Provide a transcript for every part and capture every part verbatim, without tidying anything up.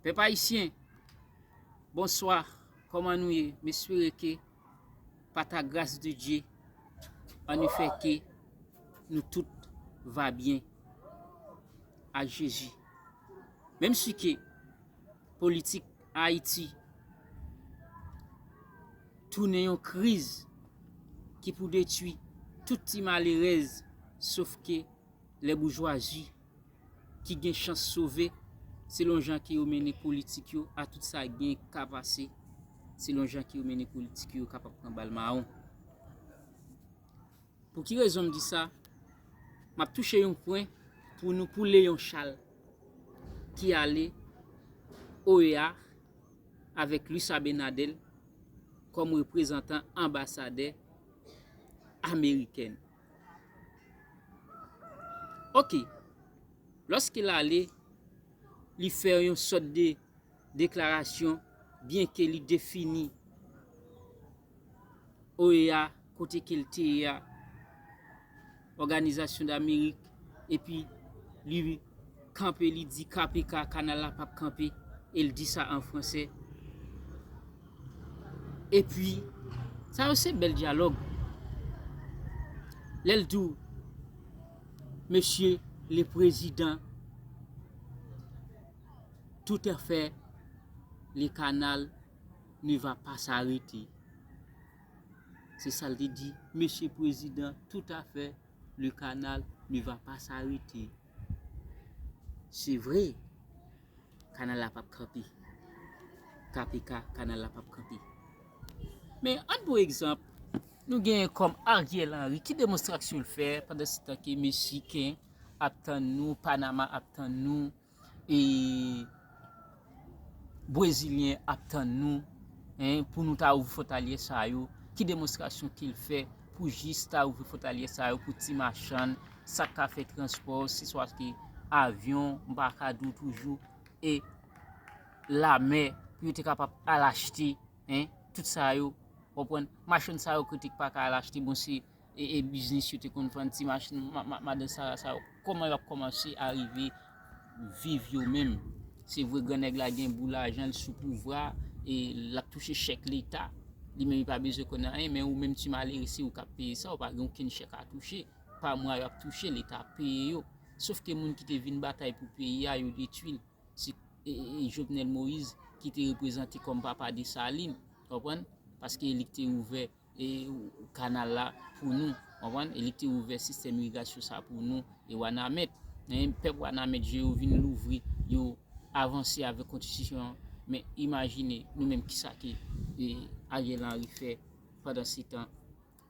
Pèp ayisyen, bonswa, kòman nou ye? M espere ke pa ta gras de Dye, an efè ke nou tout va byen ak Jezi. Menm si ke politik Ayiti tounen yon kriz ki pou detwi tout ti malerèz, sof ke lè boujwazi ki gen chans sove, selon jan ke yo mennen politik yo, a tout sa gen ka pase, selon jan ke yo mennen politik yo, yo kapab pran bal mawon. Pou ki rezon m di sa? M ap touche yon pwen pou nou, pou Leon Charles ki ale O E A avèk Luis Abinader kòm reprezantan, anbasadè amerikèn. Ok, lòske l ale, li fè yon sòt de deklarasyon, byen ke li defini O E A, kote ke l te ye a, Organisation d'Amérique, epi li kanpe, li di K P K, kanal la p ap kanpe, e l di sa an fransè. Epi, sa yo se bèl dyalòg. Lè l di w, Monsieur le Président, tout à fait, le canal ne va pas s'arrêter. Se sa l te di, Mesye Prezidan, tout à fait, le canal ne va pas s'arrêter. Se vre, kanal la p ap kanpe. K P K, kanal la p ap kanpe. Men, ann pran egzanp, nou genyen kòm Ariel Henry, ki demonstrasyon l fè pandan se tan ke Meksiken ap tann nou, Panama ap tann nou, e Brezilyen ap tann nou, en, pou nou ta ouvri fwontalyè sa yo. Ki demonstrasyon ke l fè pou jis ta ouvri fwontalyè sa yo pou ti machann, sa k ka fè transpò, se swa ki avyon, m pa ka di w toujou, e lamè, pou yo te kapab al achte, en, tout sa yo, w konprann? Machann sa yo ki te pa ka al achte, bon, se e, e biznis yo te konn vann ti machin, ma, ma, madan Sara sa yo, kòman y ap kòmanse arive viv yo menm? Se vre, grannèg la gen boul lajan, l sou pouvwa, e l ap touche chèk leta. Li menm, li pa bezwen konn anyen, men ou menm ti malere, se ou k ap peye sa, ou pa gen okenn chèk a touche. Pa mwa, y ap touche, leta ap peye yo. Sofke moun ki te vin batay pou peyi a, yo detwi l. Se, e, e, e Jovenel Moïse ki te reprezante kòm papa Desalin, konprann? Paske li ki te ouvè e, kanal la pou nou, konprann? E li te ouvè sistèm irigasyon sa pou nou, e Wanament. Men pèp Wanament, je yo vin louvri, yo avanse avèk konstitisyon an. Men imajine, nou menm, kisa ke, e, Ariel Henry fè pandan se tan,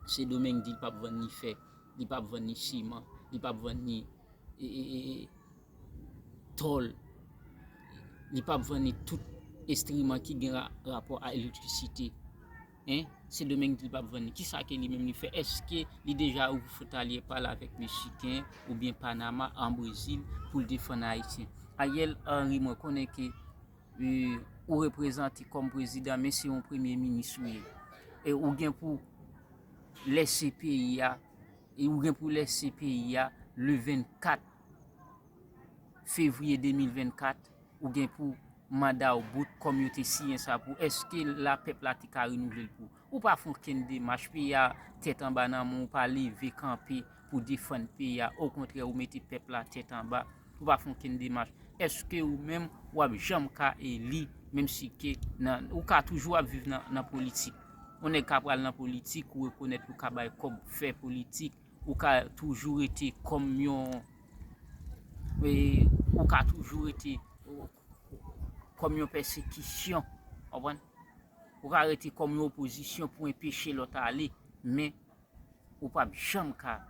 Sendomeng di l p ap vann ni fè, li p ap vann ni siman, li p ap vann ni, e, e, e, e, tòl, li p ap vann ni tout enstriman ki gen ra-, rapò a elektrisite. En, Sendomeng di l p ap vann li. Kisa ke li menm li fè? Èske li deja ouvri fwontalyè pa l avèk Meksiken oubyen Panama an Brezil pou l defann Ayisyen? Ariel Henry, mwen konnen ke, e, ou reprezante kòm prezidan, men se yon premye minis ou ye. E ou gen pou lèse peyi a, e ou gen pou lèse peyi a le vennkat fevriye de mil vennkat, ou gen pou manda w bout kòm yo te siyen sa pou, èske la pèp la te ka renouvle l pou ou? Ou pa fè okenn demach, peyi a tèt anba nan men w, ou pa leve kanpe pou defann peyi a, okontrè, ou mete pèp la tèt anba, ou pa fè okenn demach. Èske ou menm, w ap janm ka eli, menm si ke nan, ou ka toujou ap viv nan, nan politik? Yon nèg ka pral nan politik, ou rekonèt ou ka bay kòb fè politik, ou ka toujou rete kòm yon, e, ou ka toujou rete kòm yon pèsekisyon, konprann? Ou ka rete kòm yon opozisyon pou enpeche lòt ale, men ou p ap janm ka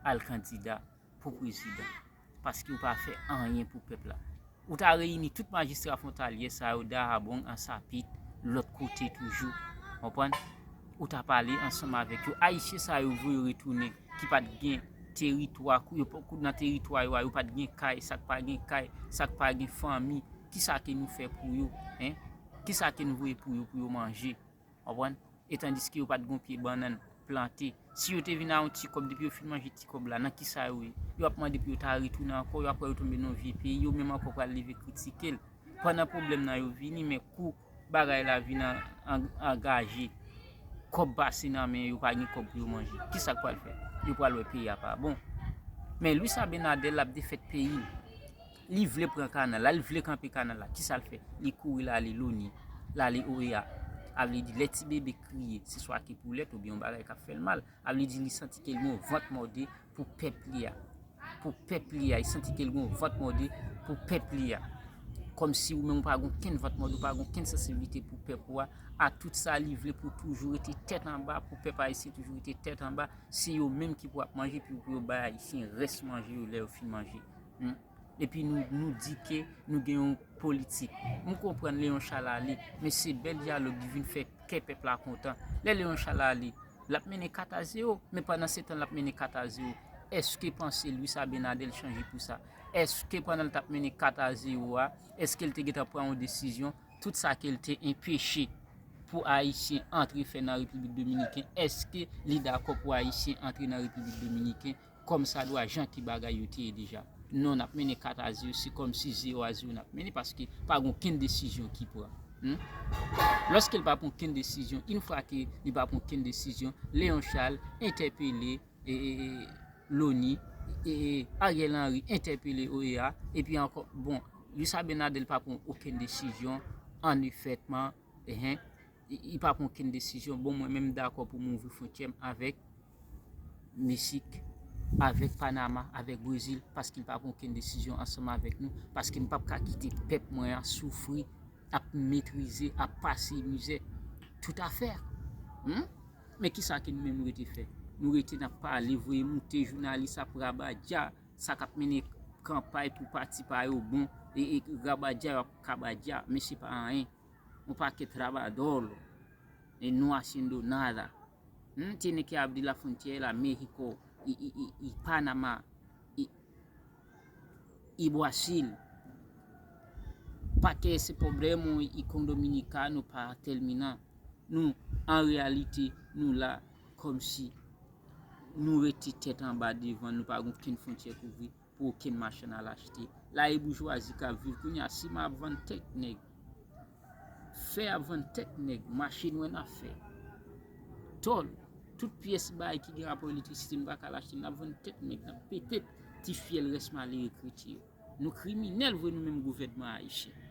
al kandida pou prezidan, paske ou pa fè anyen pou pèp la. Ou ta reyini tout majistra fwontalyè sa yo, Dahab, Ansapit, lòt kote toujou, konprann? Ou ta pale ansanm avèk yo. Ayisyen sa yo voye yo retounen, ki pa t gen teritwa, kou yo, kou nan teritwa yo a, yo pa t gen kay, sa k pa gen kay, sa k pa gen fanmi, kisa ke nou fè pou yo, en? Kisa ke nou voye pou yo, pou yo manje? Konprann? E tandiske yo pa t gon pye bannann plante. Si yo te vin a yon ti kòb, depi yo fin manje ti kòb la, nan kisa yo ye? Yo ap mande pou yo ta retounen ankò, yo ap wè yo tonbe nan yon vye peyi, yo menm ankò pral leve kritike l. Pandan pwoblèm nan yo vini, men kou bagay la vin an- an- angaje, kòb pase nan men yo, pa gen kòb pou yo manje. Kisa k pral fèt? Yo pral wè peyi a pa bon. Men Luis Abinader l ap defèt peyi l. Li vle pran kanal la, li vle kanpe kanal la. Kisa l fè? Li kouri l ale Loni, l ale O E A. A vle di, lè ti bebe kriye, se swa ke pou lèt oubyen yon bagay k ap fè l mal. A vle di, li santi ke l gen yon vant mòde pou pèp li a. Pou pèp li a, li santi ke l gen yon vant mòde pou pèp li a. Kòmsi ou menm ou pa gen okenn vant mòde, ou pa gen okenn sansibilite pou pèp ou a. A tout sa, li vle pou toujou rete tèt anba, pou pèp ayisyen toujou rete tèt anba. Se yo menm ki pou ap manje, pou, pou yo bay ayisyen rès manje yo lè yo fin manje. Hmm? Epi nou, nou di ke nou gen yon politik. M konprann Léon Charles ale, men se bèl dyalòg li vin fè kè pèp la kontan. Lè Léon Charles ale, l ap mennen kat a zewo, men pandan se tan l ap mennen kat a zewo, èske panse Luis Abinader chanje pou sa? Èske pandan l t ap mennen kat a zewo a, èske l te gentan pran yon desizyon? Tout sa ke l te enpeche pou Ayisyen antre fè nan Repiblik Dominiken, èske li dakò pou Ayisyen antre nan Repiblik Dominiken? Kòm sa dwa, jan ke bagay yo te ye deja. Non, n ap mennen kat a zewo, se kòmsi zewo a zewo n ap mennen, paske pa gen okenn desizyon ki pran. Hmm? Lòske l pa pran okenn desizyon, yon fwa ke li pa pran okenn desizyon, Léon Charles entèpele e, e, e, Loni, e, e, Ariel Henry entèpele O E A, epi ankò, bon, Luis Abinader pa pran okenn desizyon, an efètman, ehen, li, li pa pran okenn desizyon. Bon, mwen menm dakò pou m ouvri fwontyè m avèk Meksik, avèk Panama, avèk Brezil, paske l pa pran okenn desizyon ansanm avèk nou, paske m p ap ka kite pèp mwen an soufri, ap metrize, ap pase mizè. Tout afè. Hmm? Men kisa ke nou menm nou rete fè? Nou rete n ap pale, voye moute, jounalis ap rabadya, sa k ap mennen kanpay pou pati pa yo bon, e, e rabadya yo ap kabadya, men se pa anyen. Un paquete rabadolo, e no haciendo nada. Hmm? Tiene que abrir la frontera, México, y, y, y, y Panama, y, y Brasil. Porque ese problema y con Dominicano para terminar. Nou, an reyalite, nou la kòmsi nou rete tèt anba devan, nou pa gen okenn fwontyè k ouvri pou okenn machann al achte. La e boujwazi k ap viv kounye a, siman ap vann tèt nèg, fè ap vann tèt nèg, mache nwè n ap fè, tòl, tout pyès bagay ki gen rapò elektrisite nou pa ka al achte, n ap vann tèt nèg, n ap pete ti fyèl rès malere kretyen yo. Nou kriminèl vre nou menm gouvènman ayisyen.